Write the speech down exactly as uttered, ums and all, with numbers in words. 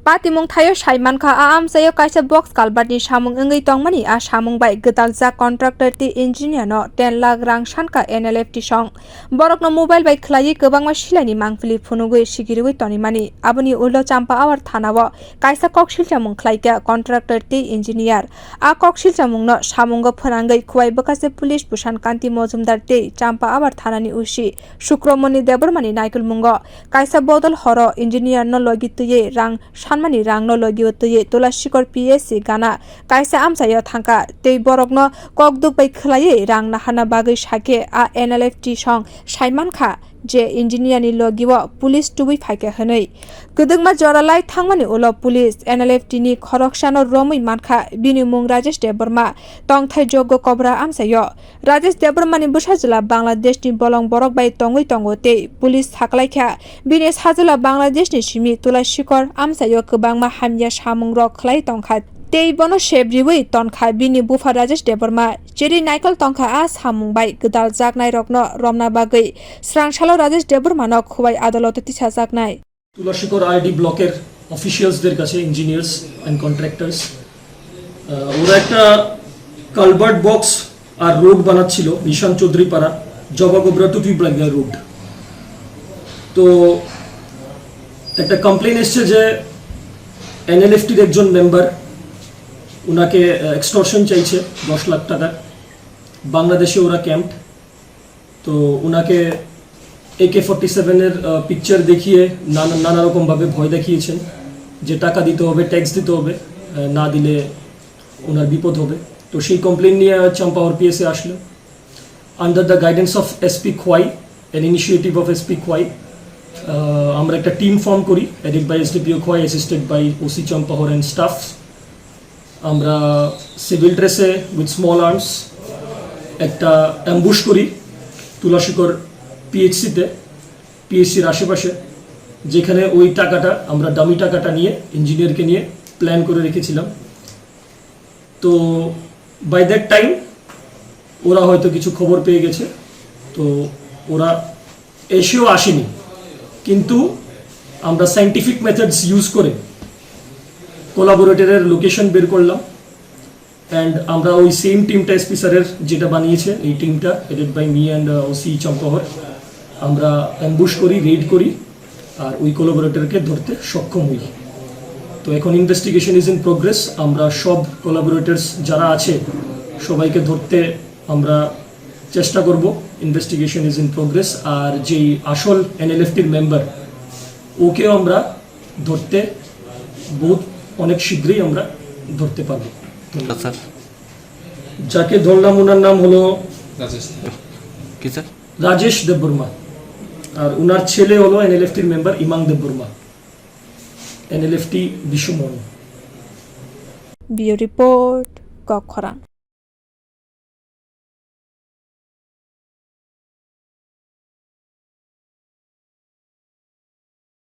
Patimung thaio sai mankha, a amchaio kaisa box culvert ni samung wngwi tongmani, a samung bai gwdaljak contractor tei engineer no ten lakh rang sankha N L F T song. Borokno mobile bai khwlaiwi kwbangma silaini mangpili phunugwi sigirwi tonimani. Aboni ulo Champaawar thanao kaisa kok silchamung khlaikha contractor tei engineer. A kok silchamungno samungo phwnangwi Khowai Bwkhaste police Bwsan Kanti Mojumdar tei Champaawar thanani O C Sukramoni Debbarmani naikolmungo kaisa bodol horo engineer no logi twiwi rang sanmani rangno logi twiwi Tulashikor P S C gana kaisa amchaio thangkha tei borokno kokduk bai khwlaiwi rang naharna bagwi sakhe a N L F T song sai mankha je engineer ni logio police tubui phaikha hwnwi. Kwdwkma jora lai thangmani ulo police N L F T ni khoroksano romwi mankha, bini mung Rajesh Debbarma, tongthai Joggo Kobra amchaio. Rajesh Debbarmani bwsajwla Bangladeshni bolong borok bai tongwi tongo tei police saklaikha bini sajwla Bangladeshni simi Tulashikor amchaio kwbangma hamya samungrok khlai tongkha tei bono sep riwi tonkha bini bupha Rajesh Debbarma. Cherwi naikol tongkha a samung bai gwdaljaknairokno romna bagwi swrangsalo Rajesh Debbarmano Khowai adaloto tisajaknai. তুলাশিকর আইডি ব্লকের অফিসিয়ালসদের কাছে, engineers and contractors, ওরা একটা culvert box আর রোড বানাচ্ছিল নিশান চৌধুরী পাড়া, জবা গোবরা টু টিউবলাইন রোড। তো একটা কমপ্লেন এসছে যে এনএলএফটির একজন মেম্বার ওনাকে এক্সটর্শন চাইছে দশ লাখ টাকার। বাংলাদেশে ওরা ক্যাম্প, তো ওনাকে একে ফর্টি সেভেনের পিকচার দেখিয়ে নানা নানা রকমভাবে ভয় দেখিয়েছেন যে টাকা দিতে হবে, ট্যাক্স দিতে হবে, আহ, না দিলে ওনার বিপদ হবে। তো সেই কমপ্লেন নিয়ে চাম্পাহর পিএসএ আসলো। Under the guidance of S P Khwai, an initiative of S P Khwai, আহ, আমরা একটা টিম ফর্ম করি, headed by S D P O Khwai, assisted by O C Champahor and staff। আমরা সিভিল ড্রেসে উইথ স্মল আর্মস একটা অ্যাম্বুশ করি তুলাশিকর পিএইচসিতে, পিএইচসির আশেপাশে, যেখানে ওই টাকাটা, আমরা ডামি টাকাটা নিয়ে, ইঞ্জিনিয়ারকে নিয়ে প্ল্যান করে রেখেছিলাম। তো বাই দ্যাট টাইম ওরা হয়তো কিছু খবর পেয়ে গেছে, তো ওরা এসেও আসেনি, কিন্তু আমরা সায়েন্টিফিক মেথডস ইউজ করে কোলাবোরেটরের লোকেশন বের করলাম। অ্যান্ড আমরা ওই সেম টিমটা, এসপি স্যারের যেটা বানিয়েছে, এই টিমটা, headed by me and OC Champahar, আমরা অ্যাম্বুশ করি, রেইড করি, আর ওই কোলাবোরেটরকে ধরতে সক্ষম হই। তো এখন ইনভেস্টিগেশন ইজ ইন প্রোগ্রেস। আমরা সব কোলাবোরেটরস যারা আছে, সবাইকে ধরতে আমরা চেষ্টা করব। Investigation is in progress. আর যেই আসল এনএলএফটির মেম্বার, ওকেও আমরা ধরতে বহুত, অনেক শীঘ্রই আমরা ধরতে পারবো। ধন্যবাদ। স্যার, যাকে ধরলাম, ওনার নাম হলো রাজেশ। কি স্যার? রাজেশ দেববর্মা। আর ওনার ছেলে হলো এনএলএফটির মেম্বার ইমাং দেববর্মা, এনএলএফটি বিশ্বমোহন। Bureau report, Kokkhorang.